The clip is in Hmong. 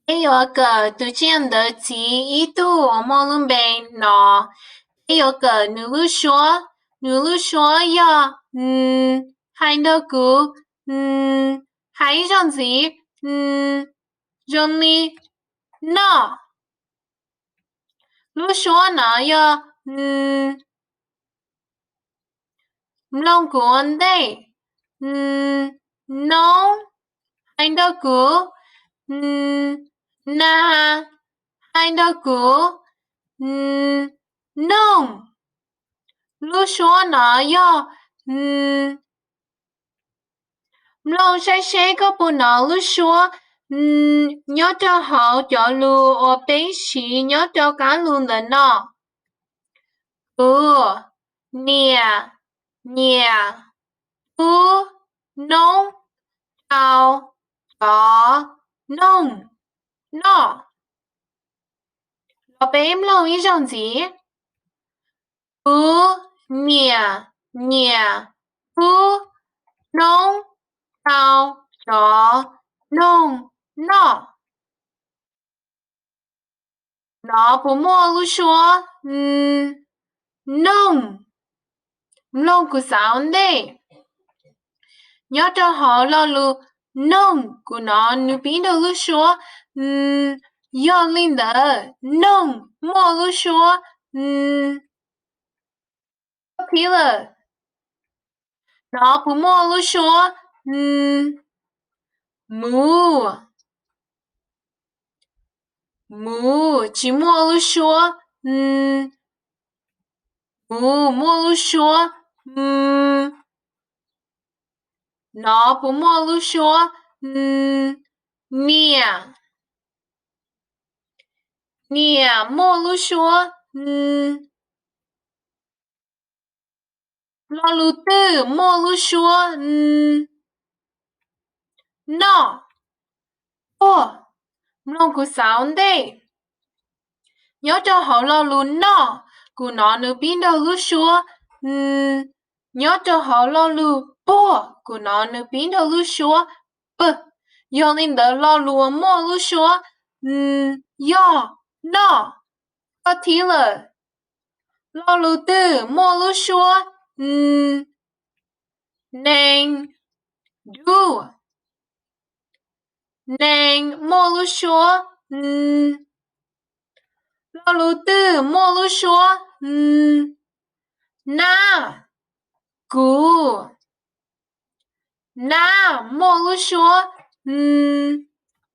Peb yuav kawm tus tsiaj ntawv txiv ib tug uas muaj lub npe no. Peb yuav kawm nws lub suab. Nws lub suab yog n, hais nrog kuv, n, hais ib zaug ntxiv, n, zoo li noj. Lub suab no yog n. Mloog kuv ua ntej, n, noob. Hais nrog kuv, n, na. Hais nrog kuv, n, noog. Lub suab no yog n. Mloog saib seb koj puas hnov lub suab n nyob rau hauv cov lus uas peb siv nyob rau kab lus ntawm no. Kuv, niam, nyiam, tub, noob, rau, tsov, noog, noj. Los peb mloog ib zaug ntxiv. Kuv, niam, nyiam, tub, noob, rau, tsov, noog, noj. Nov puas muaj lub suab n, noog? Mloog kuv xav ua ntej. Nyob rau hauv lo lus noog, kuv hnov nws pib nrog lub suab n, yog li ntawd noog muaj lub suab n. Koj thib lawm. Nov puas muaj lub suab n, muv? Muv tsis muaj lub suab n. Muv muaj lub suab m. Nov puas muaj lub suab n, niam? Niam muaj lub suab n. Lo lus twg muaj lub suab n, noj? Puag. Mloog kuv xav ua ntej. Nyob rau hauv lo lus noj, kuv hnov nws pib nrog lub suab n. Nyob rau hauv lo lus puag, kuv hnov nws pib nrog lub suab p. Yog li ntawd lo lus uas muaj lub suab n yog noj. Koj thib lawm. Lo lus twg muaj lub suab n, neeg? Do. Neeg muaj lub suab n. Lo lus twg muaj lub suab n, nab? Kuv. Nab muaj lub suab n.